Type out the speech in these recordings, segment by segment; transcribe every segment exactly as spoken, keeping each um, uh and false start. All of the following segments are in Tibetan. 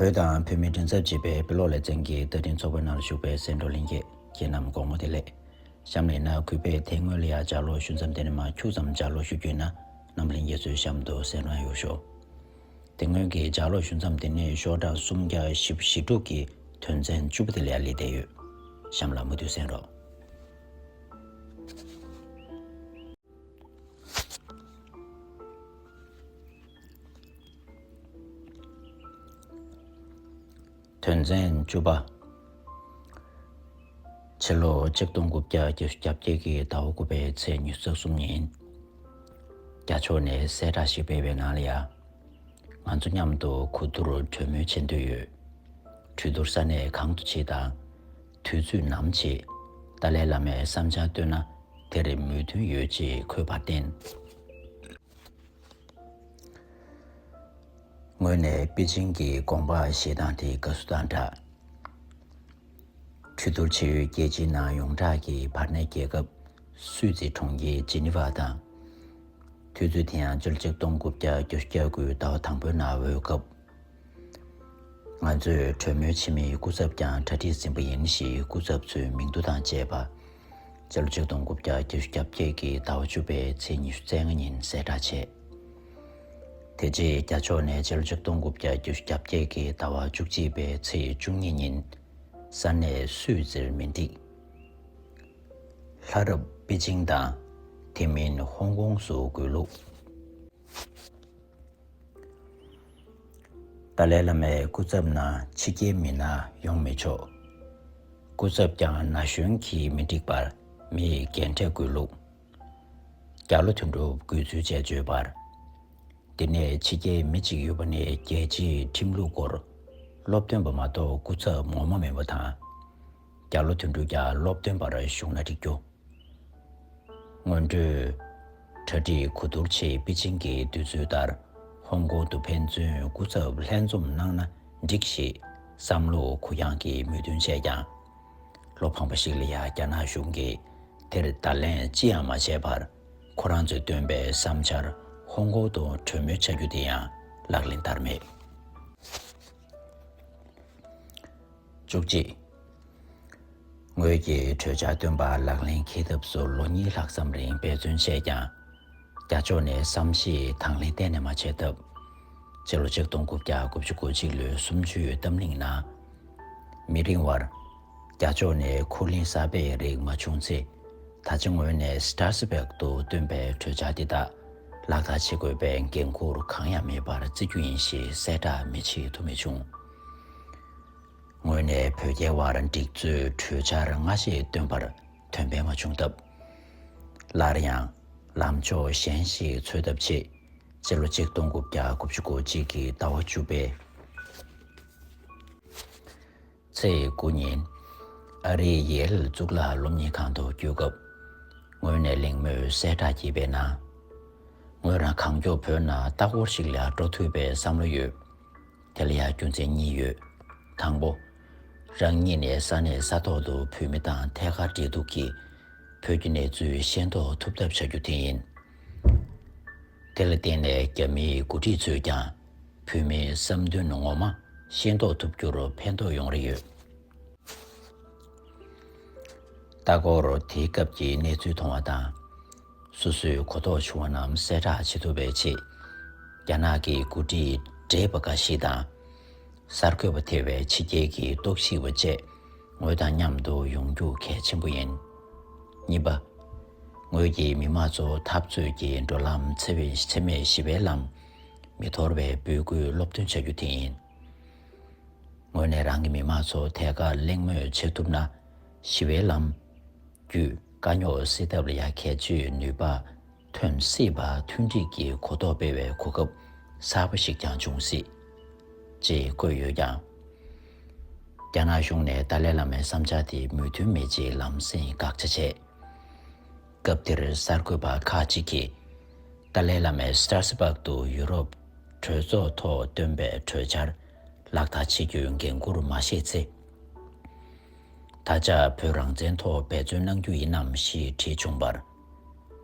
བོད་དང་བོད་མིའི་མགྲིན་ཚབ་ཅེས་པའི་བོད་ཀློག་ལེ་ཚན་གྱི་བརྡ་འཕྲིན་ཚོགས་པའི་ནང་ལ་ཞུགས་པའི་གསན་གྲོགས་ལྷན་རྒྱས་ཁྱེད་རྣམས་དགོང་མོ་བདེ་ལེགས། གཤམ་ལ་ཡིན་ན་གུས་པས་དེ་སྔོན་ལ་ཡང་ལྗགས་ཀློག་ཞུ་མཚམས་དེ་ནས་མར་ཁྱུག་ཙམ་ལྗགས་ཀློག་ཞུ་རྒྱུ་ཡིན་ན། རྣམ་པ་ལྷན་རྒྱས་ཚོའི་གཤམ་དུ་གསན་རོགས་གནང་ཞུ། དེ་སྔོན་གྱི་ལྗགས་ཀློག་ཞུ་མཚམས་དེ་ནས་ཤོག་གྲངས་སུམ་བརྒྱ་བཞི་བཅུ་ཞེ་དྲུག་གི་དོན་ཚན་བཅུ་པ་དེ་ལ་ཡང་སླེབས་བསྡད་ཡོད། གཤམ་ལ་མུ་མཐུད་གསན་རོགས། དོན་ཚན་བཅུ་པ། ཕྱི་ལོ་ཆིག་སྟོང་དགུ་བརྒྱ་བརྒྱད་ཅུ་གྱ་བརྒྱད་ཀྱི་ཟླ་བ་དགུ་པའི་ཚེས་ཉི་ཤུ་རྩ་གསུམ་ཉིན། རྒྱ་ཕྱོགས་ནས་གསལ་བསྒྲགས་ཤིག་སྤེལ་བའི་ནང་ལ་ཡང་། ང་ཚོ་མཉམ་དུ་གོ་བསྡུར་གྲོས་མོལ་བྱེད་འདོད་ཡོད། གྲོས་བསྡུར་ས་གནས་གང་དུ་བྱེད་དང་། དུས་ཚོད་ནམ་བྱེད། ཏཱ་ལའི་བླ་མས་བསམ་འཆར་བཏོན་ན་དེར་མོས་མཐུན་ཡོད་ཅེས་འཁོད་པར་བརྟེན། ངོས་ནས་པེ་ཅིང་གི་དགོངས་པ་བཞེས་སྟངས་དེ་དགའ་བསུ་དང་སྦྲགས། གྲོས་བསྡུར་བྱེད་ཡུལ་རྒྱལ་སྤྱིའི་ནང་ཡོངས་གྲགས་ཀྱི་བར་གནས་རྒྱལ་ཁབ་སུད་སི་གྲོང་ཁྱེར་ཇི་ནི་ཝ་དང་། དུས་ཚོད་དེ་ཡང་ཕྱི་ལོ་ཆིག་སྟོང་དགུ་བརྒྱ་བརྒྱད་ཅུ་གྱ་དགུའི་ཟླ་བ་དང་པོའི་ནང་འོས་སྐབས། ང་ཚོས་གྲོས་མོལ་བྱེད་མིའི་སྐུ་ཚབ་ཀྱང་གྲ་སྒྲིག་ཟིན་པ་ཡིན་ཞེས་སྐུ་ཚབ་ཚོའི་མིང་ཐོ་དང་བཅས་པ། ཕྱི་ལོ་ཆིག་སྟོང་དགུ་བརྒྱ་བརྒྱད་ཅུ་གྱ་བརྒྱད་ཀྱི་ཟླ་བ་བཅུ་པའི་ཚེས་ཉི་ཤུ་རྩ་ལྔ་ཉིན་གསལ་བསྒྲགས་བྱས། དེ་རྗེས་རྒྱ་ཕྱོགས་ནས་ཕྱི་ལོ་ཆིག་སྟོང་དགུ་བརྒྱ་བརྒྱད་ཅུ་གྱ་བརྒྱད་ཀྱི་ཟླ་བ་བཅུ་གཅིག་པའི་ཚེས་བཅུ་གཉིས་ཉིན། ས་གནས་སུད་སིར་མི་འགྲིག་ལྷ་རབ་པེ་ཅིང་དང་། དེ་མིན་ཧོང་ཀོང་སུ་དགོས་ལུགས། ཏཱ་ལའི་བླ་མའི་སྐུ་ཚབ་ནང་ཕྱི་རྒྱལ་མི་སྣ་ཡོང་མི་ཆོག་སྐུ་ཚབ་ཀྱང་ན་གཞོན་གྱིས་མི་འགྲིག་པར་མི་ཡི་རྒན་གྲས་དགོས་ལུགས། རྒྱ་ལོ་དོན་གྲུབ་དགོས་ཚུལ་བཅས་བརྗོད་པར། དེ་ནས་ཕྱི་རྒྱལ་མི་གཅིག་ཡོད་པ་ནས་རྒྱལ་སྤྱིའི་ཁྲིམས་ལུགས་སྐོར་སློབ་སྟོན་པ་མ་གཏོགས་སྐུ་ཚབ་ངོ་མ་མིན་པ་དང་། རྒྱ་ལོ་དོན་གྲུབ་ཀྱང་སློབ་སྟོན་པར་ཞུགས་ན་འགྲིག་རྒྱུ། སྔོན་འགྲོའི་གྲ་སྒྲིག་གོ་བསྡུར་ཆེད་པེ་ཅིང་གི་དུས་ཚོད་ལྟར་ཧོང་ཀོང་དུ་ཕན་ཚུན་སྐུ་ཚབ་ལྷན་འཛོམས་གནང་ན་འགྲིག་ཞེས་བསམ་བློ་གུ་ཡངས་ཀྱིས་མོས་མཐུན་བྱས་ཀྱང་། ལོ་ཕངས་པ་ཞིག་ལ་ཡང་རྒྱ་ནག་གཞུང་གིས་དེར་བརྡ་ལན་ཅི་ཡང་མ་བྱས་པར་ཁོ་རང་ཚོས་བཏོན་པའི་བསམ་འཆར་ཧོང་ཀོང་དུ་གྲོས་མོལ་བྱ་རྒྱུ་དེ་ཡང་ལག་ལེན་བསྟར་མེད། བཅུ་གཅིག་ངོས་ཀྱིས་གྲོས་འཆར་བཏོན་པ་ལག་ལེན་འཁེལ་ཐབས་སུ་ལོ་གཉིས་ལྷག་ཙམ་རིང་འབད་བརྩོན་བྱས་ཀྱང་། རྒྱ་ཕྱོགས་ནས་བསམ་ཤེས་དང་ལེན་གཏན་ནས་མ་བྱས་སྟབས། ཕྱི་ལོ་ཆིག་སྟོང་དགུ་བརྒྱ་དགུ་བཅུ་གོ་གཅིག་ལོའི་གསུམ་བཅུའི་གཏམ་གླེང་ནང་། མི་རིང་བར། རྒྱ་ཕྱོགས་ནས་འཁོར་ལིང་གསར་པའི་རིགས་མ་བྱུང་ཚེ། ད་ཆ་ངོས་ནས་སི་ཏྲ་སི་བྷག་ཏུ་བཏོན་པའི་གྲོས་འཆར་འདི་དག་ལག་བསྟར་བྱེད་དགོས་པའི་འགན་འཁུར་གང་ཡང་མེད་པར་བརྩི་རྒྱུ་ཡིན་ཞེས་གསལ་བསྒྲགས་མི་བྱེད་ཐུབ་མི་བྱུང་། ངོས་ནས་བོད་རྒྱའི་དབར་འགྲིག་མཛོད་གྲོས་འཆར་སྔ་རྗེས་བཏོན་པར་དོན་ཕན་མ་བྱུང་སྟབས། སླར་ཡང་ལམ་ཕྱོགས་གཞན་ཞིག་འཚོལ་ཐབས་ཆེད། ཕྱི་ལོ་ཆིག་སྟོང་དགུ་བརྒྱ་དགུ་བཅུ་གོ་གཅིག་གི་ཟླ་བ་བཅུ་པའི་ཚེས་དགུ་ཉིན། ཨ་རིའི་ཡེལ་གཙུག་ལག་སློབ་གཉེར་ཁང་དུ་བསྐྱོད་སྐབས། ངོས་ནས་གླེང་མོལ་གསལ་བསྒྲགས་བགྱིས་པའི་ནང་། ངོས་རང་གང་མགྱོགས་བོད་ནང་ལྟ་སྐོར་ཞིག་ལ་འགྲོ་ཐུབ་པའི་བསམ་བློ་ཡོད། དེ་ལ་ཡང་རྒྱུ་མཚན་གཉིས་ཡོད། དང་པོ། རང་ཉིད་ནས་ས་གནས་ས་ཐོག་ཏུ་བོད་མི་དང་ཐད་ཀར་འབྲེལ་གཏུག་གིས་བོད་ཀྱི་གནས་ཚུལ་ཤེས་རྟོགས་ཐུབ་ཐབས་བྱ་རྒྱུ་དེ་ཡིན། དེ་ལ་བརྟེན་ནས་རྒྱ་མིའི་འགོ་ཁྲིད་ཚོས་ཀྱང་བོད་མིའི་བསམ་འདུན་ངོ་མ་ཤེས་རྟོགས་ཐུབ་རྒྱུར་ཕན་ཐོགས་ཡོང་རེ་ཡོད། ལྟ་སྐོར་དེའི་སྐབས་ཀྱི་གནས་ཚུལ་མཐོང་བ་དང་། སོ་སོའི་གོ་རྟོགས་བྱུང་བ་རྣམས་གསལ་བསྒྲགས་བྱེད་ཐུབ་པའི་ཆེད། རྒྱ་ནག་གི་འགོ་ཁྲིད་བགྲེས་པ་འགའ་ཞིག་དང་། གསར་འགོད་པ་ཐེ་བའི་ཕྱི་རྒྱལ་གྱི་རྟོག་ཞིབ་པ་བཅས་ངོས་དང་མཉམ་དུ་ཡོང་རྒྱུ་གལ་ཆེན་པོ་ཡིན། གཉིས་པ། ངོས་ཀྱིས་མི་མང་ཚོ་འཐབ་རྩོད་ཀྱི་འགྲོ་ལམ་འཚེ་བའི་འཚེ་མེད་ཞི་བའི་ལམ་མི་འཐོར་བའི་འབོད་སྐུལ་སློབ་སྟོན་བྱ་རྒྱུ་དེ་ཡིན། ངོས་ནས་རང་གི་མི་མང་ཚོ་ཐད་ཀར་གླེང་མོལ་བྱེད་ཐུབ་ན། ཞི་བའི་ལམ། བརྒྱུད་དཀའ་རྙོག་སེལ་ཐབས་ལ་ཡང་གལ་ཆེའི་ནུས་པ་ཐོན་སྲིད་པ་མཐུན་སྒྲིལ་གྱི་གོ་རྟོགས་སྤེལ་བའི་གོ་སྐབས་གསར་པ་ཞིག་ཀྱང་འབྱུང་སྲིད། ཅེས་བཀོད་ཡོད་ཀྱང་། རྒྱ་ནག་གཞུང་ནས་ཏཱ་ལའི་བླ་མའི་བསམ་འཆར་དེ་མོས་མཐུན་མེད་ཅེས་ལམ་སེང་དགག་བྱ་བྱས། སྐབས་དེར་གསར་འགོད་པ་ཁག་ཅིག་གིས། ཏཱ་ལའི་བླ་མས་སི་ཏྲ་སི་བྷག་ཏུ་ཡུ་རོབ་གྲོས་ཚོགས་ཐོག་བཏོན་པའི་གྲོས་འཆར་ལག་བསྟར་བྱེད་རྒྱུའི་འགན་འཁུར་མ་བཞེས་ཚེ། ད་ཆ་བོད་རང་བཙན་ཐོག་འབད་བརྩོན་གནང་རྒྱུ་ཡིན་ནམ་ཞེས་དྲིས་བྱུང་བར།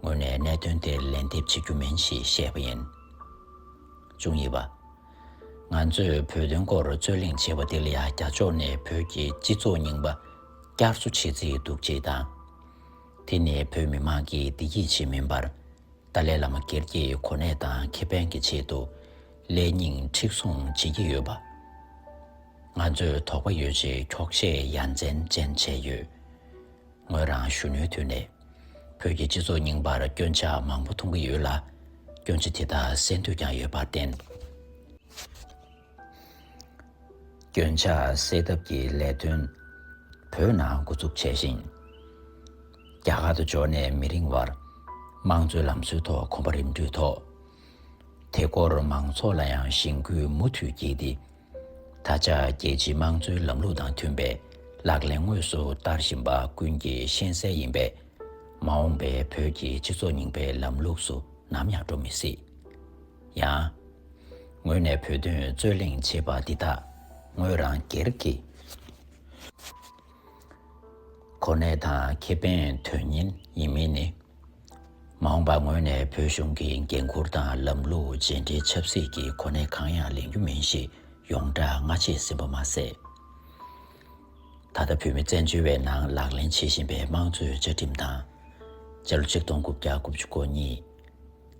ངོས་ནས་གནད་དོན་དེར་ལན་འདེབས་བྱེད་རྒྱུ་མིན་ཞེས་བཤད་པ་ཡིན། བཅུ་གཉིས་པ། ང་ཚོས་བོད་དོན་སྐོར་རྩོད་གླེང་བྱས་པ་དེ་ལ་ཡང་རྒྱ་ཕྱོགས་ནས་བོད་ཀྱི་སྤྱི་ཚོགས་རྙིང་པ་བསྐྱར་གསོ་བྱེད་རྩིས་འདུག་ཅེས་དང་། དེ་ནི་བོད་མི་མང་གི་བདེ་སྐྱིད་ཆེད་མིན་པར། ཏཱ་ལའི་བླ་མ་སྒེར་གྱི་གོ་གནས་དང་ཁེ་ཕན་གྱི་ཆེད་དུ་ལས་རྙིང་མཁྲེགས་བཟུང་བྱེད་ཀྱི་ཡོད་པ། ང་ཚོས་དོགས་པ་ཡོད་ཅེས་འཁྱོག་བཤད་ཡ་མཚན་ཅན་བྱས་ཡོད། ངོས་རང་གཞོན་ནུའི་དུས་ནས་བོད་ཀྱི་སྤྱི་ཚོགས་རྙིང་པར་སྐྱོན་ཆ་མང་པོ་མཐོང་གི་ཡོད་ལ། སྐྱོན་ཆ་དེ་དག་སེལ་འདོད་ཀྱང་ཡོད་པར་བརྟེན། སྐྱོན་ཆ་སེལ་ཐབས་ཀྱི་ལས་དོན་བོད་ནང་འགོ་འཛུགས་བྱས་ཤིང་། རྒྱ་གར་དུ་འབྱོར་ནས་མི་རིང་བར་དམངས་གཙོའི་ལམ་སྲོལ་ཐོག་གོམ་པ་རིམ་བགྲོད་ཐོག་དེ་སྐོར་མང་ཚོགས་ལ་ཡང་གཞེན་སྐུལ་མུ་མཐུད་བགྱིས་ཏེ། ད་ཆ་རྒྱལ་སྤྱིའི་དམངས་གཙོའི་ལམ་ལུགས་དང་མཐུན་པའི་ལག་ལེན་དངོས་སུ་བསྟར་བཞིན་པ་ཀུན་གྱིས་ཤེས་གསལ་ཡིན་པས། མ་འོངས་པའི་བོད་ཀྱི་སྤྱི་ཚོགས་རྙིང་པའི་ལམ་ལུགས་སུ་ནམ་ཡང་འགྲོ་མི་སྲིད། ཡང་། ངོས་ནས་བོད་དོན་རྩོད་གླེང་བྱེད་པ་འདི་དག་ངོས་རང་སྒེར་གྱི་གོ་གནས་དང་ཁེ་ཕན་དོན་གཉེར་ཡིན་མིན་ནི། མ་འོངས་པ་ངོས་ནས་བོད་གཞུང་གི་འགན་འཁུར་དང་ལམ་ལུགས་རྗེས་འབྲེལ་ཆབ་སྲིད་ཀྱི་གོ་གནས་གང་ཡང་ལེན་རྒྱུ་མིན་ཞེས་ཡོངས་གྲགས་སྔ་རྗེས་ཟིན་པ་མ་ཟད། ད་ལྟ་བོད་མི་བཙན་བྱོལ་བའི་ནང་ལག་ལེན་བྱེད་བཞིན་པའི་དམངས་གཙོའི་བཅའ་ཁྲིམས་དང་། སྤྱི་ལོ་ཆིག་སྟོང་དགུ་བརྒྱ་དགུ་བཅུ་གོ་གཉིས་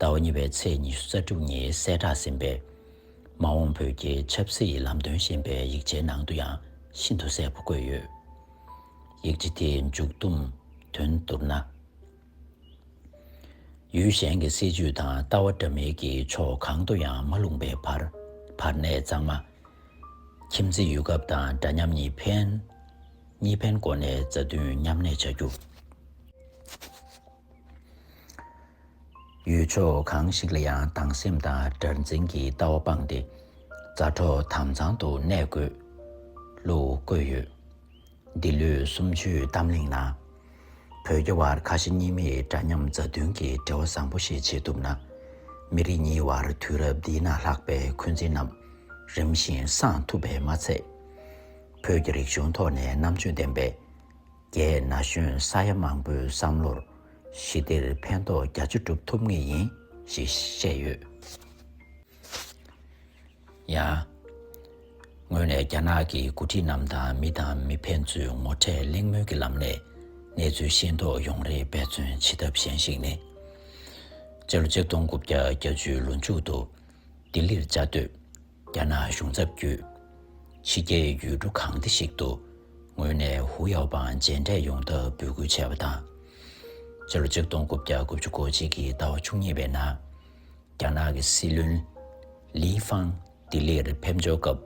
ཟླ་བ་གཉིས་པའི་ཚེས་ཉི་ཤུ་རྩ་དྲུག་ཉིན་གསལ་བསྒྲགས་ཟིན་པའི་མ་འོངས་བོད་ཀྱི་ཆབ་སྲིད་ལམ་སྟོན་ཞེས་པའི་ཡིག་ཆའི་ནང་དུ་ཡང་ཤིན་ཏུ་གསལ་པོ་བཀོད་ཡོད། ཡིག་ཆ་དེའི་མཇུག་བསྡོམས་དོན་བསྡུར་ན། ཡུལ་གཞན་གྱི་སྲིད་ཇུས་དང་ལྟ་བ་འདྲ་མིན་གྱི་ཕྱོགས་གང་དུ་ཡང་མ་ལྷུང་པའི་བར། བར་གནས་གཙང་མ། ཁྱིམ་མཚེས་ཡུལ་ཁབ་དང་འདྲ་མཉམ་གཉིས་ཕན། གཉིས་ཕན་སྒོ་ནས་མཛའ་མཐུན་མཉམ་གནས་བྱ་རྒྱུ། ཡུལ་ཕྱོགས་གང་ཞིག་ལ་ཡང་སྡང་སེམས་དང་དགྲར་འཛིན་གྱི་ལྟ་བ་སྤངས་ཏེ། མཛའ་གྲོགས་དམ་གཙང་དུ་གནས་དགོས། ལུགས་བཀོད་ཡོད། འདི་ལོའི་གསུམ་བཅུའི་གཏམ་གླེང་ནང་། བོད་རྒྱ་བར་ཁ་ཞེ་གཉིས་མེད་འདྲ་མཉམ་མཛའ་མཐུན་གྱི་འབྲེལ་བ་བཟང་པོ་ཞིག་བྱེད་ཐུབ་ན། མི་རིགས་གཉིས་བར་དུས་རབས་འདིའི་ནང་ལྷག་པའི་འཁོན་འཛིན་རྣམས་རིམ་བཞིན་སངས་ཐུབ་པས་མ་ཚད། བོད་ཀྱི་རིག་གཞུང་ཐོག་ནས་རྣམ་དཔྱོད་ལྡན་པའི་རྒན་ན་གཞོན་ས་ཡ་མང་པོའི་བསམ་བློར་ཞི་བདེར་ཕན་ཐོགས་བརྒྱ་ཆ་བསྒྲུབ་ཐུབ་ངེས་ཡིན་ཞེས་བཤད་ཡོད། ཡང་། ངོས་ནས་རྒྱ་ནག་གི་འགོ་ཁྲིད་རྣམས་དང་མི་དང་མི་ཕན་ཚུན་ངོ་འཕྲད་གླེང་མོལ་གྱི་ལམ་ནས་གནས་ཚུལ་ཤེས་རྟོགས་ཡོང་རེ་འབད་བརྩོན་བྱེད་ཐབས་གཞན་ཞིག་ནི། སྤྱི་ལོ་ཆིག་སྟོང་དགུ་བརྒྱ་བརྒྱད་ཅུའི་ལོ་མཇུག་ཏུ་ལྡི་ལིར་བཅའ་སྡོད་རྒྱ་ནག་གཞུང་ཚབ་བརྒྱུད་ཕྱི་རྒྱལ་ཡུལ་གྲུ་གང་འདྲ་ཞིག་ཏུ་ངོས་ནས་ཧུའུ་ཡའོ་པང་མཇལ་འཕྲད་ཡོང་ཐབས་འབོད་སྐུལ་བྱས་པ་དང་། སྤྱི་ལོ་ཆིག་སྟོང་དགུ་བརྒྱ་དགུ་བཅུ་གོ་གཅིག་གི་ཟླ་བ་བཅུ་གཉིས་པའི་ནང་། རྒྱ་ནག་གི་སྲིད་བློན་ལི་ཧྥང་ལྡི་ལིར་ཕེབས་འབྱོར་སྐབས་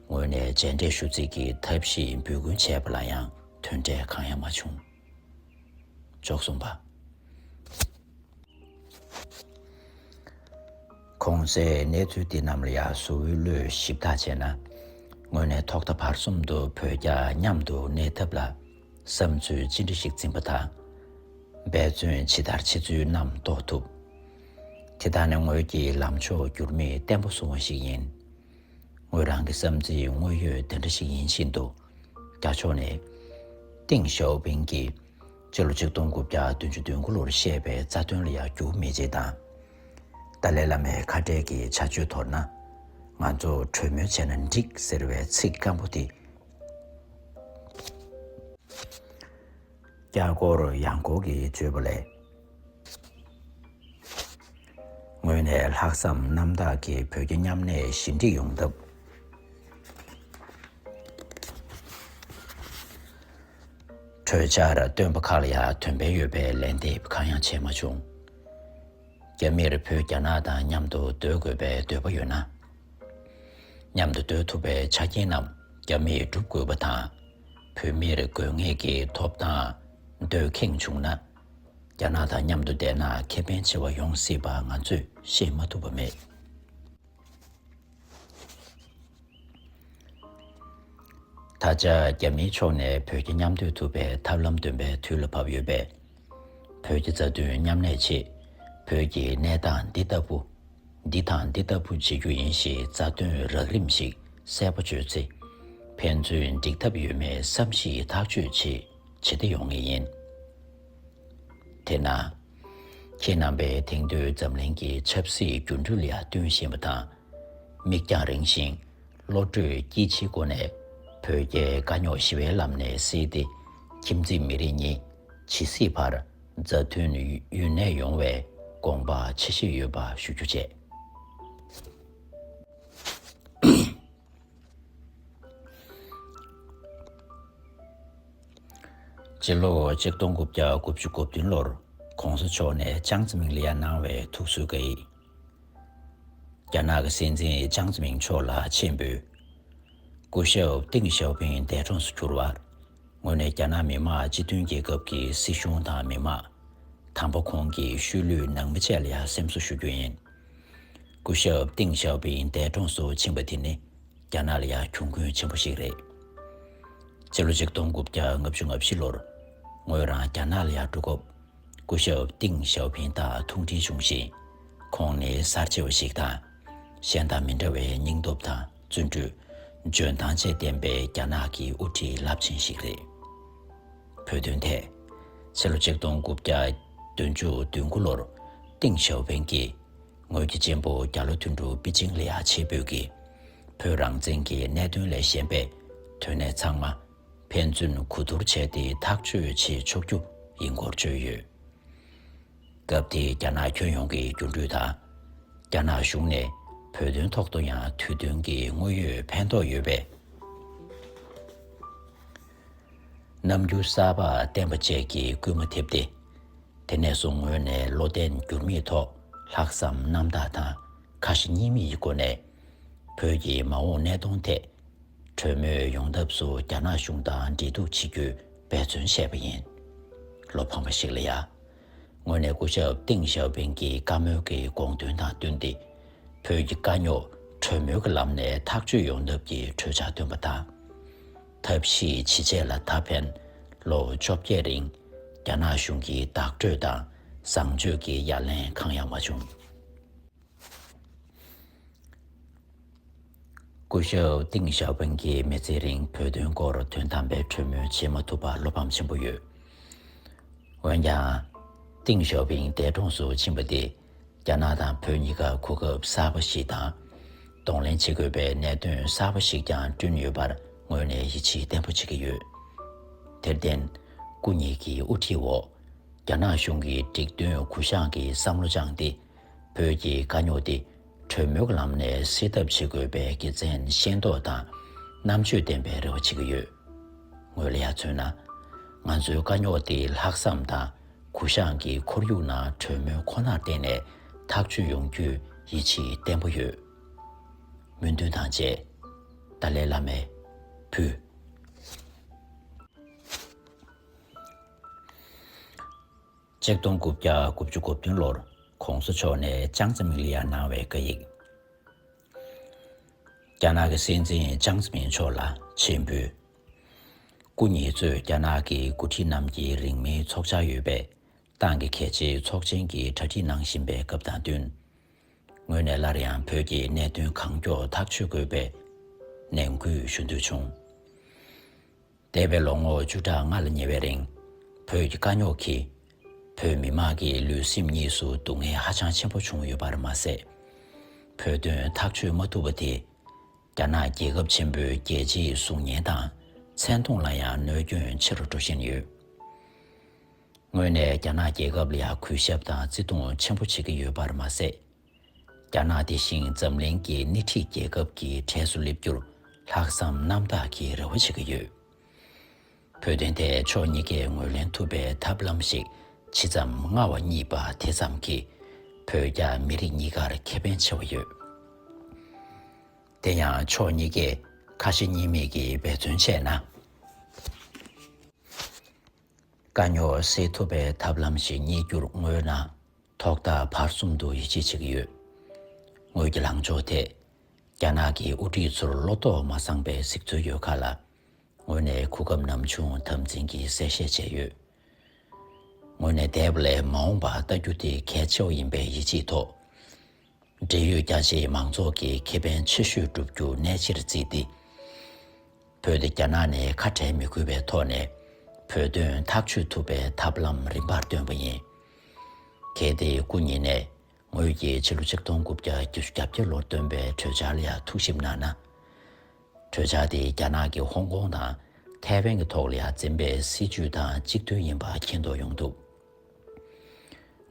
ངོས་ནས་མཇལ་འཕྲད་ཞུ་རྩིས་ཀྱི་ཐབས་ཤེས་འབོད་སྐུལ་བྱས་པ་ལ་ཡང་དོན་འབྲས་གང་ཡང་མ་བྱུང་། བཅུ་གསུམ་པ། གོང་གསལ་གནས་ཚུལ་འདི་རྣམས་ལ་ཡང་གཟུ་བོའི་བློས་ཞིབ་ལྟ་བྱས་ན། ངོས་ནས་ཐོག་མཐའ་བར་གསུམ་དུ་བོད་རྒྱ་མཉམ་དུ་གནས་ཐབས་ལ་བསམ་ཚུལ་ཅི་འདྲ་ཞིག་འཛིན་པ་དང་། འབད་བརྩོན་ཇི་ལྟར་བྱེད་ཚུལ་རྣམས་རྟོགས་ཐུབ། དེ་དག་ནི་ངོས་ཀྱི་ལངས་ཕྱོགས་འགྱུར་མེད་བརྟན་པོ་བཟུང་བ་ཞིག་ཡིན། ངོས་རང་གི་བསམ་ཚུལ་དངོས་ཡོད་དེ་འདྲ་ཞིག་ཡིན་བཞིན་དུ། རྒྱ་ཕྱོགས་ནས་ཏེང་ཞའོ་ཕིང་གིས་སྤྱི་ལོ་ཆིག་སྟོང་དགུ་བརྒྱ་བདུན་ཅུ་དོན་དགུ་ལོར་བཤད་པའི་རྩ་དོན་ལ་ཡང་རྒྱུ་མེད་ཅེས་དང་། ཏཱ་ལའི་བླ་མའི་ཁ་བྲལ་གྱི་བྱ་སྤྱོད་མདོར་ན། ང་ཚོ་གྲོས་མོལ་བྱས་ན་འགྲིག་ཟེར་བའི་ཚིག་སྐམ་པོ་དེ། རྒྱ་སྒོར་ཡང་སྒོར་གྱི་བརྗོད་པ་ལས། ངོས་ནས་ལྷག་བསམ་རྣམ་དག་གིས་བོད་རྒྱ་མཉམ་གནས་ཞི་འགྲིག་ཡོང་ཐབས། གྲོས་འཆར་བཏོན་པ་ཁག་ལ་ཡང་དོན་ཕན་ཡོད་པའི་ལན་འདེབས་གང་ཡང་བྱས་མ་བྱུང་། རྒྱ་མིར་བོད་རྒྱ་ནག་དང་མཉམ་དུ་སྡོད་དགོས་པའི་འདོད་པ་ཡོད་ན། མཉམ་དུ་སྡོད་ཐུབ་པའི་ཆ་རྐྱེན་རྣམས་རྒྱ་མིས་སྒྲུབ་དགོས་པ་དང་། བོད་མིར་དགོས་ངེས་ཀྱི་ཐོབ་ཐང་འདོད་ཁེངས་བྱུང་ན། རྒྱ་ནག་དང་མཉམ་དུ་བསྡད་ན་ཁེ་ཕན་ཆེ་བ་ཡོང་སྲིད་པ་ང་ཚོས་ཤེས་མ་ཐུབ་པ་མེད། ད་ཆ་རྒྱ་མིའི་ཕྱོགས་ནས་བོད་རྒྱ་མཉམ་སྡོད་ཐུབ་པའི་ཐབས་ལམ་འདོན་པའི་དུས་ལ་བབ་ཡོད་པས། བོད་རྒྱ་མཛའ་མཐུན་མཉམ་གནས་ཆེད་བོད་ཀྱི་གནས་སྟངས་འདི་ལྟ་བུ། འདི་དང་འདི་ལྟ་བུ་བྱེད་རྒྱུ་ཡིན་ཞེས་རྩ་དོན་རགས་རིམ་ཞིག་གསལ་པོ་བརྗོད་ཚེ། ཕན་ཚུན་འགྲིག་ཐབས་ཡོད་མེད་བསམ་གཞིག་ཐག་གཅོད་ཆེད་ཇི་ལྟར་ཡོང་ངེས་ཡིན། དེས་ན། ཁྱེད་རྣམ་པས་དེང་དུས་འཛམ་གླིང་གི་ཆབ་སྲིད་འགྱུར་འགྲོས་ལ་ཡང་བསྟུན་བཞིན་པ་དང་། མིག་རྒྱང་རིང་ཞིང་བློ་གྲོས་སྐྱིད་ཆེའི་སྒོ་ནས་བོད་རྒྱའི་དཀའ་རྙོག་ཞི་བའི་ལམ་ནས་སེལ་ཏེ། ཁྱིམ་མཚེས་མི་རིགས་གཉིས་ཇི་སྲིད་བར་མཛའ་མཐུན་ཡུན་གནས་ཡོང་བའི་དགོངས་པ་ཆེ་བཞེས་ཡོད་པ་ཞུ་རྒྱུ་བྱས། སྤྱི་ལོ་ཆིག་སྟོང་དགུ་བརྒྱ་དགུ་བཅུ་གོ་བདུན་ལོར་༸གོང་ས་མཆོག་ནས་ཅང་ཙེ་མིང་ལ་ཡ་གནང་བའི་ཐུགས་གསོའི་བཀའ་ཡིག་རྒྱ་ནག་གི་སྲིད་འཛིན་ཅང་ཙེ་མིང་མཆོག་ལ་མཆན་འབུལ། སྐུ་ཞབས་ཏེང་ཞའོ་ཕིང་འདས་གྲོངས་སུ་གྱུར་བར། ངོས་ནས་རྒྱ་ནག་མི་དམངས་སྤྱི་མཐུན་རྒྱལ་ཁབ་ཀྱི་སྲིད་གཞུང་དང་མི་དམངས། དང་པོ་ཁོང་གི་ཤུལ་ལུས་ནང་མི་བཅས་ལ་ཡང་སེམས་གསོ་ཞུ་རྒྱུ་ཡིན། སྐུ་ཞབས་ཏེང་ཞའོ་ཕིང་འདས་གྲོངས་སུ་ཕྱིན་པ་དེ་ནི་རྒྱ་ནག་ལ་ཡང་གྱོང་གུན་ཆེན་པོ་ཞིག་རེད། སྤྱི་ལོ་ཆིག་སྟོང་དགུ་བརྒྱ་ལྔ་བཅུ་ང་བཞི་ལོར་ངོས་རང་རྒྱ་ནག་ལ་ཡང་འགྲོ་སྐབས། སྐུ་ཞབས་ཏེང་ཞའོ་ཕིང་དང་ཐུག་འཕྲད་བྱུང་ཞིང་། ཁོང་ནི་གསར་བརྗེ་བ་ཞིག་དང་། གཞན་དང་མི་འདྲ་བའི་སྙིང་སྟོབས་དང་བརྩོན་འགྲུས། འཇོན་ཐང་བཅས་ལྡན་པའི་རྒྱ་ནག་གི་དབུ་ཁྲིད་རླབས་ཆེན་ཞིག་རེད། བོད་དོན་ཐད། ཕྱི་ལོ་ཆིག་སྟོང་དགུ་བརྒྱ་བདུན་ཅུ་དོན་དགུ་ལོར་ཏེང་ཞའོ་ཕིང་གིས་ངོས་ཀྱི་གཅེན་པོ་རྒྱ་ལོ་དོན་གྲུབ་པེ་ཅིང་ལ་ཡ་ཆེད་འབོད་ཀྱིས། བོད་རང་བཙན་གྱི་གནད་དོན་ལས་གཞན་པའི་དོན་གནད་ཚང་མ། ཕན་ཚུན་གོ་བསྡུར་བྱས་ཏེ་ཐག་གཅོད་བྱེད་ཆོག་རྒྱུ་ཡིན་སྐོར་བརྗོད་ཡོད། སྐབས་དེའི་རྒྱ་ནག་ཁྱོན་ཡོངས་ཀྱི་འགྱུར་འགྲོས་དང་། རྒྱ་ནག་གཞུང་ནས་བོད་དོན་ཐོག་ཏུ་ཡང་དུས་སྟོན་གྱི་དངོས་ཡོད་ཕན་ཐོགས་ཡོད་པའི་རྣམ་འགྱུར་གསར་པ་བསྟན་པ་བཅས་ཀྱི་སྐུལ་མ་ཐེབས་ཏེ། དེ་ནས་བཟུང་ངོས་ནས་བློ་བརྟན་འགྱུར་མེད་ཐོག་ལྷག་བསམ་རྣམ་དག་དང་ཁ་ཞེ་གཉིས་མེད་ཀྱི་སྒོ་ནས། བོད་ཀྱི་མ་འོངས་གནས་སྟངས་ཐད། གྲོས་མོལ་ཡོང་ཐབས་སུ་རྒྱ་ནག་གཞུང་དང་འབྲེལ་གཏུག་བྱེད་རྒྱུའི་འབད་བརྩོན་བྱས་པ་ཡིན། བློ་ཕམ་པ་ཞིག་ལ་ཡ། ངོས་ནས་སྐུ་ཞབས་ཏེང་ཞའོ་ཕིང་གི་བཀའ་མོལ་གྱི་དགོངས་དོན་དང་བསྟུན་ཏེ། བོད་ཀྱི་དཀའ་རྙོག་གྲོས་མོལ་གྱི་ལམ་ནས་ཐག་གཅོད་ཡོང་ཐབས་ཀྱི་གྲོས་འཆར་བཏོན་པ་དང་། ཐབས་ཤེས་ཇི་བྱས་ལ་ད་ཕན། ལོ་བཅོ་བརྒྱད་རིང་རྒྱ་ནག་གཞུང་གི་བདག་སྤྲོད་དང་བཟང་སྤྱོད་ཀྱི་ཡ་ལན་གང་ཡང་མ་བྱུང་། སྐུ་ཞབས་ཏེང་ཞའོ་ཕིང་གིས་མི་ཚེ་རིང་བོད་དོན་སྐོར་དོན་དམ་པའི་གྲོས་མོལ་བྱེད་མ་ཐུབ་པར་བློ་ཕམ་ཆེན་པོ་ཡོད། འོན་ཀྱང་། ཏེང་ཞའོ་ཕིང་འདས་གྲོངས་སུ་ཕྱིན་པ་དེ། རྒྱ་ནག་དང་བོད་གཉིས་ཀ་གོ་སྐབས་གསར་པ་ཞིག་དང་། གདོང་ལེན་བྱེད་དགོས་པའི་གནད་དོན་གསར་པ་ཞིག་ཀྱང་བསྐྲུན་ཡོད་པར་ངོས་ནས་ཡིད་ཆེས་བརྟན་པོ་བྱེད་ཀྱི་ཡོད། དེར་བརྟེན། སྐུ་ཉིད་ཀྱི་དབུ་ཁྲིད་འོག་རྒྱ་ནག་གཞུང་གིས་འགྲིག་མཐུན་གུ་བཤངས་ཀྱི་བསམ་བློ་བཅངས་ཏེ། བོད་ཀྱི་དཀའ་རྙོག་དེ་གྲོས་མོལ་གྱི་ལམ་ནས་སེལ་ཐབས་བྱེད་དགོས་པའི་དགེ་མཚན་ཤེས་རྟོགས་དང་རྣམ་དཔྱོད་ལྡན་པའི་རེ་བ་བྱེད་ཀྱི་ཡོད། ངོས་ལ་ཡ་མཚོན་ན། ང་ཚོའི་དཀའ་རྙོག་དེ་ལྷག་བསམ་དང་གུ་བཤངས་ཀྱི་ཁོར་ཡུག་ནང་གྲོས་མོལ་ཁོ་ནར་བརྟེན་ནས་ཐག་གཅོད་ཡོང་རྒྱུའི་ཡིད་ཆེས་བརྟན་པོ་ཡོད། སྨོན་འདུན་དང་བཅས། ཏཱ་ལའི་བླ་མས་ཕུལ། ཆིག་སྟོང་དགུ་བརྒྱ་དགུ་བཅུ་གོ་བདུན་ལོར་༸གོང་ས་མཆོག་ནས་ཅང་ཙེ་མིང་ལ་ཡ་གནང་བའི་བཀའ་ཡིག་རྒྱ་ནག་གི་སྲིད་འཛིན་ཅང་ཙེ་མིང་མཆོག་ལ་མཆན་འབུལ། སྐུ་ཉིད་གཙོས་རྒྱ་ནག་གི་འགོ་ཁྲིད་རྣམས་ཀྱི་རིང་མིན་ཚོགས་འཆར་ཡོད་པའི་ཏང་གི་གལ་ཆེའི་ཚོགས་ཆེན་གྱི་གྲ་སྒྲིག་གནང་བཞིན་པའི་སྐབས་དང་བསྟུན། ངོས་ནས་སླར་ཡང་བོད་ཀྱི་གནད་དོན་གང་མགྱོགས་ཐག་གཅོད་དགོས་པའི་ནན་སྐུལ་ཞུ་འདོད་བྱུང་། འདས་པའི་ལོ་ངོ་བཅུ་ཕྲག་ལྔ་ལ་ཉེ་བའི་རིང་། བོད་ཀྱི་དཀའ་རྙོག་གིས་བོད་མི་དམངས་ཀྱི་ལུས་སེམས་གཉིས་སུ་སྡུག་བསྔལ་ཧ་ཅང་ཆེན་པོ་བྱུང་ཡོད་པར་མ་ཟད། བོད་དོན་ཐག་གཅོད་མ་ཐུབ་པ་དེས་རྒྱ་ནག་རྒྱལ་ཁབ་ཆེན་པོའི་རྒྱལ་སྤྱིའི་གཟུགས་བརྙན་དང་མཚན་མཐོང་ལ་ཡང་གནོད་སྐྱོན་ཆེ་རུ་འགྲོ་བཞིན་ཡོད། ངོས་ནས་རྒྱ་ནག་རྒྱལ་ཁབ་ལ་ཡང་གུས་ཞབས་དང་བརྩི་མཐོང་ཆེན་པོ་བྱེད་ཀྱི་ཡོད་པར་མ་ཟད། རྒྱ་ནག་དེ་བཞིན་འཛམ་གླིང་གི་སྣེ་ཁྲིད་རྒྱལ་ཁབ་ཀྱི་གྲས་སུ་སླེབས་རྒྱུར་ལྷག་བསམ་རྣམ་དག་གི་རེ་བ་བྱེད་ཀྱི་ཡོད། བོད་དོན་ཐད་ཕྱོགས་གཉིས་ཀས་ངོས་ལེན་ཐུབ་པའི་ཐབས་ལམ་ཞིག་ཇི་ཙམ་སྔ་བ་རྙེད་པ་དེ་ཙམ་གྱིས་བོད་རྒྱ་མི་རིགས་གཉིས་ཀར་ཁེ་ཕན་ཆེ་བ་ཡོད། དེ་ཡང་ཕྱོགས་གཉིས་ཀས་ཁ་ཞེ་གཉིས་མེད་ཀྱིས་འབད་བརྩོན་བྱས་ན། དཀའ་རྙོག་སེལ་ཐུབ་པའི་ཐབས་ལམ་ཞིག་རྙེད་རྒྱུར་ངོས་ནས་ཐོག་མཐའ་བར་གསུམ་དུ་ཡིད་ཆེས་བྱེད་ཀྱི་ཡོད། ངོས་ཀྱི་ལངས་ཕྱོགས་ཐད། རྒྱ་ནག་གི་དབུ་ཁྲིད་ཚོར་བློ་དོགས་མ་ཚང་པའི་གཟིགས་ཚུལ་ཡོད་ཁ་ལ། ངོས་ནས་གོ་སྐབས་ནམ་བྱུང་དམ་འཛིན་གྱིས་གསལ་བཤད་བྱས་ཡོད། ངོས་ནས་འདས་པ་ལས་མ་འོངས་པ་ལྟ་རྒྱུ་དེ་གལ་ཆེ་བ་ཡིན་པའི་ཡིད་ཆེས་ཐོག་འབྲེལ་ཡོད་རྒྱ་ཆེའི་མང་ཚོགས་ཀྱིས་ཁེ་ཕན་ཆེ་ཤོས་བསྒྲུབ་རྒྱུ་གནད་ཆེར་བརྩིས་ཏེ། བོད་དེ་རྒྱ་ནག་ནས་ཁ་བྲལ་མི་དགོས་པའི་ཐོག་ནས་བོད་དོན་ཐག་གཅོད་ཐུབ་པའི་ཐབས་ལམ་རིམ་པར་བཏོན་པ་ཡིན། གལ་ཏེ་སྐུ་ཉིད་ནས་ ངོས་ཀྱིས་ཕྱི་ལོ་ཆིག་སྟོང་དགུ་བརྒྱ་བརྒྱད་ཅུ་གྱ་བརྒྱད་ལོར་བཏོན་པའི་གྲོས་འཆར་ལ་ཡང་ཐུགས་ཞིབ་གནང་ན། གྲོས་འཆར་དེ་རྒྱ་ནག་གིས་ཧོང་ཀོང་དང་ཐའེ་ཝན་གྱི་ཐོག་ལ་ཡང་འཛིན་པའི་སྲིད་བྱུས་དང་གཅིག་མཐུན་ཡིན་པ་མཁྱེན་རྟོགས་ཡོང་ཐུབ།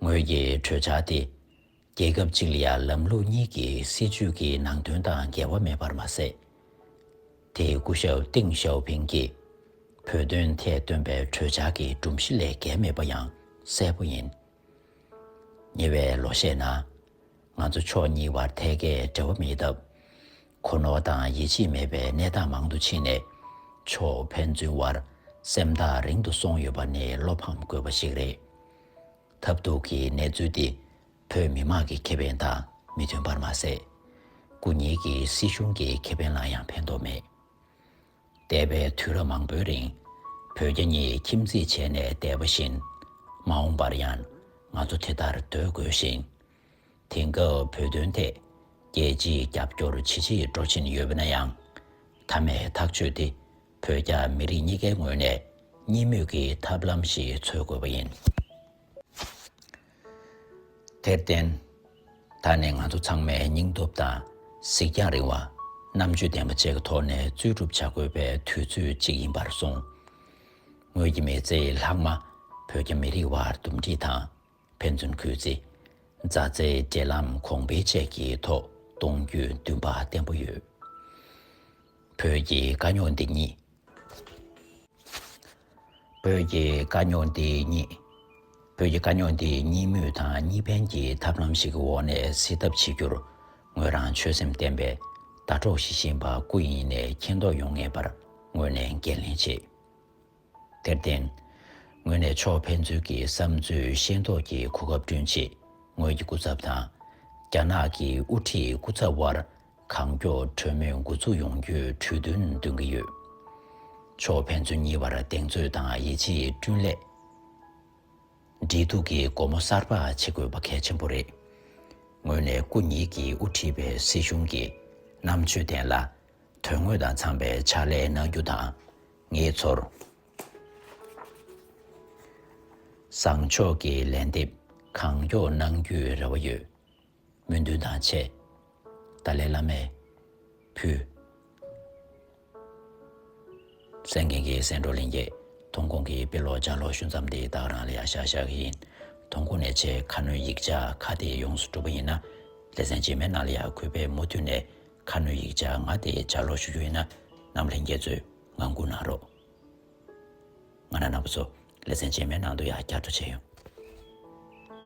ངོས་ཀྱིས་གྲོས་འཆར་དེ། རྒྱལ་ཁབ་གཅིག་ལ་ཡང་ལམ་ལུགས་གཉིས་ཀྱི་སྲིད་བྱུས་ཀྱི་ནང་དོན་དང་འགལ་བ་མེད་པར་མ་ཟད། དེ་སྐུ་ཞབས་ཏེང་ཞའོ་ཕིང་གིས་བོད་དོན་ཐད་བཏོན་པའི་གྲོས་འཆར་གྱི་སྒྲོམ་གཞི་ལས་འགལ་མེད་པ་ཡང་གསལ་པོ་ཡིན། ཉེ་བའི་ལོ་ཤས་ནང་། ང་ཚོ་ཕྱོགས་གཉིས་བར་ཐད་ཀའི་འབྲེལ་བ་མེད་སྟབས། གོ་ནོར་དང་ཡིད་ཆེས་མེད་པའི་གནས་སྟངས་མང་དུ་ཕྱིན་ནས། ཕྱོགས་ཕན་ཚུན་བར་སེམས་ཐག་རིང་དུ་སོང་ཡོད་པ་ནི་བློ་ཕམ་དགོས་པ་ཞིག་རེད། ཐབས་སྡུག་གི་གནས་ཚུལ་འདི་བོད་མི་མང་གི་ཁེ་ཕན་དང་མི་མཐུན་པར་མ་ཟད། སྐུ་ཉིད་ཀྱི་སྲིད་གཞུང་གི་ཁེ་ཕན་ལ་ཡང་ཕན་ཐོགས་མེད། འདས་པའི་དུས་རབས་མང་པོའི་རིང་། བོད་རྒྱ་གཉིས་ཁྱིམ་མཚེས་བྱས་ནས་བསྡད་པ་བཞིན། མ་འོངས་པར་ཡང་ང་ཚོ་དེ་ལྟར་སྡོད་དགོས་ཤིང་། དེང་སྐབས་བོད་དོན་ཐད་རྒྱལ་སྤྱིའི་རྒྱབ་སྐྱོར་ཇེ་ཆེར་འགྲོ་བཞིན་ཡོད་པ་ན་ཡང་། མཐའ་མའི་ཐག་གཅོད་དེ་བོད་རྒྱ་མི་རིགས་གཉིས་ཀའི་ངོས་ནས་གཉིས་མོས་ཀྱི་ཐབས་ལམ་ཞིག་འཚོལ་དགོས་པ་ཡིན། དེར་བརྟེན། ད་ནི་ང་ཚོ་ཚང་མས་སྙིང་སྟོབས་དང་གཟིགས་རྒྱང་རིང་བ། རྣམ་དཔྱོད་ལྡན་པ་བཅས་ཀྱི་ཐོག་ནས་རྩོད་སྒྲུབ་བྱ་དགོས་པའི་དུས་ཚོད་ཅིག་ཡིན་པར་སོང་། ངོས་ཀྱི་མི་ཚེའི་ལྷག་མ་བོད་རྒྱ་མི་རིགས་དབར་འདུམ་འགྲིག་དང་། ཕན་ཚུན་གུས་བརྩི། མཛའ་བརྩེའི་འབྲེལ་ལམ་གོང་འཕེལ་བཅས་ཀྱི་ཐོག་གཏོང་རྒྱུའི་འདུན་པ་བརྟན་པོ་ཡོད། བོད་ཀྱི་དཀའ་རྙོག་འདི་གཉིས། བོད་ཀྱི་དཀའ་རྙོག་འདི་གཉིས། བོད་ཀྱི་དཀའ་རྙོག་འདི་གཉིས་མོས་དང་གཉིས་ཕན་གྱི་ཐབས་ལམ་ཞིག་གི་འོག་ནས་སེལ་ཐབས་བྱེད་རྒྱུར། ངོས་རང་ཆོད་སེམས་བརྟན་པའི་ཟླ་གྲོགས་ཤིག་ཡིན་པ་སྐུ་ཡིན་ནས་མཁྱེན་རྟོགས་ཡོང་ངེས་པར་ངོས་ནས་འགན་ལེན་བྱེད། དེར་བརྟེན། ངོས་ནས་ཕྱོགས་ཕན་ཚུན་གྱི་བསམ་ཚུལ་ཤེས་རྟོགས་ཀྱི་གོ་སྐབས་བསྐྲུན་ཆེད། ངོས་ཀྱི་སྐུ་ཚབ་དང་། རྒྱ་ནག་གི་དབུ་ཁྲིད་སྐུ་ཚབ་དབར། གང་མགྱོགས་གྲོས་མོལ་འགོ་འཛུགས་ཡོང་རྒྱུའི་གྲོས་མཐུན་འདོན་གྱི་ཡོད། ཕྱོགས་ཕན་ཚུན་གཉིས་བར་གདེང་ཚོད་དང་ཡིད་ཆེས་བསྐྲུན་སླད། འབྲེལ་གཏུག་གི་སྒོ་མོ་གསར་པ་ཕྱེ་དགོས་པ་གལ་ཆེན་པོ་རེད། ངོས་ནས་སྐུ་ཉིད་ཀྱིས་དབུ་ཁྲིད་པའི་སྲིད་གཞུང་གི་རྣམ་དཔྱོད་ལྡན་ལ། དོན་དངོས་དང་འཚམས་པའི་ཕྱག་ལས་གནང་རྒྱུ་དང་། ངེད་ཚོར་བཟང་ཕྱོགས་ཀྱི་ལན་འདེབས་གང་མགྱོགས་གནང་རྒྱུའི་རེ་བ་ཡོད། སྨོན་འདུན་དང་བཅས། ཏཱ་ལའི་བླ་མས་ཕུལ། གསན་མཁན་གྱི་གསན་གྲོགས་ལྷན་རྒྱས། ཐོན་ཁུངས་ཀྱི་དཔེ་ཀློག་ལྗགས་ཀློག་ཤུལ་མཚམས་འདི་ད་ག་རང་ལ་ཡང་བཞག་བཞག་གི་ཡིན། ཐོན་ཁུངས་ནས་ཆེད་ཁ་སྣོན་ཡིག་ཆ་ཁག་དེ་ཡོངས་སུ་གྲུབ་པ་ཡིན་ན། ལེ་ཚན་རྗེས་མའི་ནང་ལ་ཡང་གུས་པས་མུ་མཐུད་ནས་ཁ་སྣོན་ཡིག་ཆ་ང་དེ་ལྗགས་ཀློག་ཞུ་རྒྱུ་ཡིན་ན། རྣམ་ལྷན་རྒྱས་ཚོས་ངང་སྒུག་གནང་རོགས། ང་རང་རྣམ་པ་ཚོ་ལེ་ཚན་རྗེས་མའི་ནང་དུ་ཡང་བསྐྱར་དུ་མཇལ་ཡོང་།